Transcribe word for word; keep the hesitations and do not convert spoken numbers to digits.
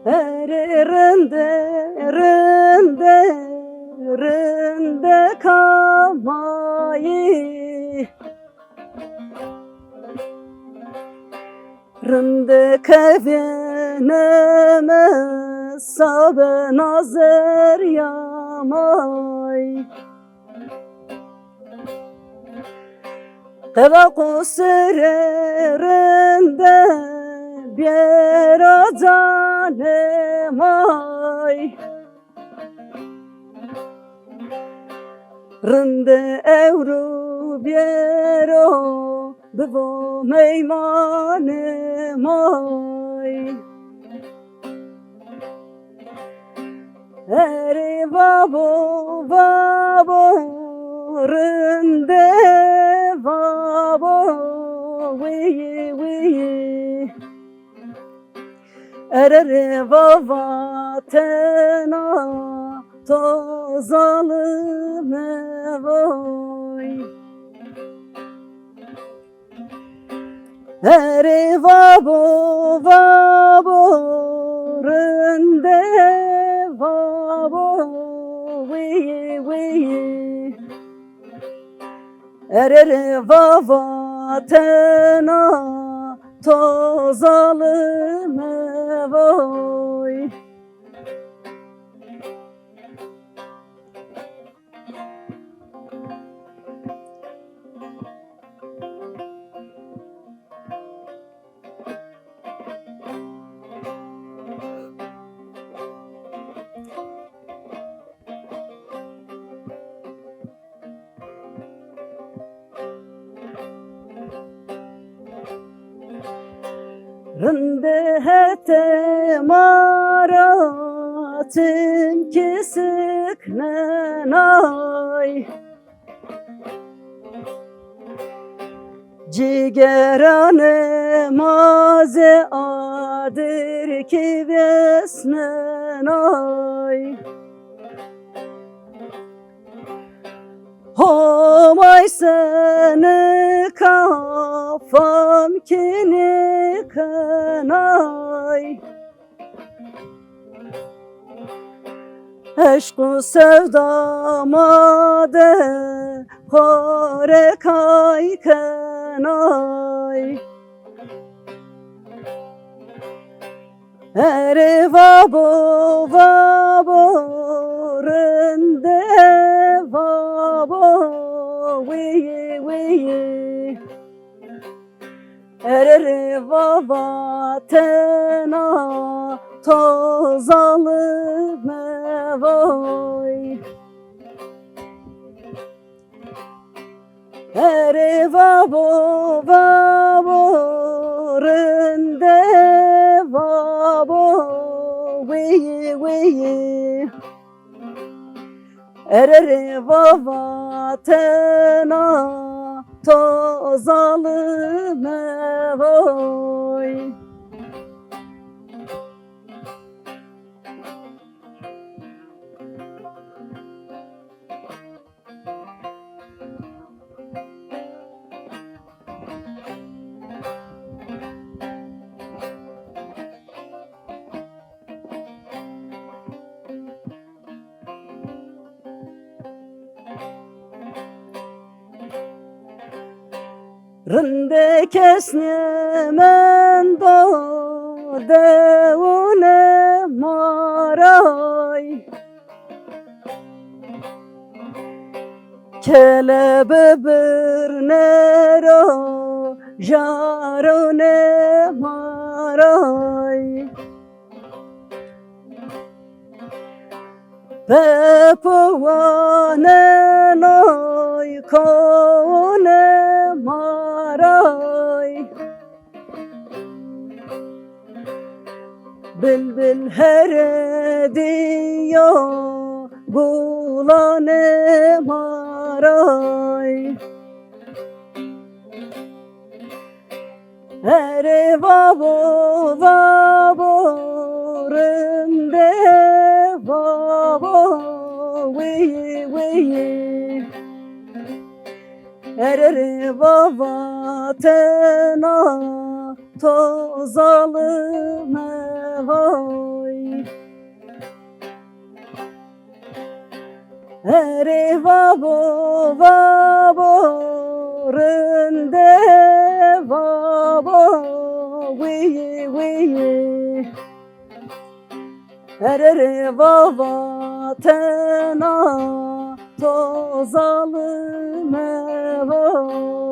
Erê rinde, rinde, rinde kamayî. Rinde kevêne mi sabe nazer yamay. Qela qusirê rinde bêra canê may. Rinde ewro bêro bivo meymanê may. Erê vabo, vabo, rinde vabo, wîyî, wîyî. Erere vava tena to zalime voy. Erê vabo, vabo, rinde vabo, wîyî, wîyî. Erere vava tena to zalime voy. Rinde hetê ma ra tim kî siknenay. Cîgeranê ma zê adir kî vêsnenay. Homay senika fam kî nêkenay. Eşq û sewda ma de xo rê kay kenay. Erê vabo, vabo, rinde vabo, wîyî, wîyî. Erere vava tena to zalime voy. Erê vabo, vabo, rinde vabo, wîyî, wîyî. Erere vava tena to zalime voy. Rinde kes nêmendo dewunê ma ray. Kele bibirne ro, jarunê ma ray. Pepo wanenoy kowunê ma ray. Bilbil herediyo gulanê ma ray. Erê vabo, vabo, rinde vabo, wîyî, wîyî. Erere vava tena to zalime voy. Erê vavo, vavo, rinde vavo, wîyê, wîyê. Erê vava tena to zalime va.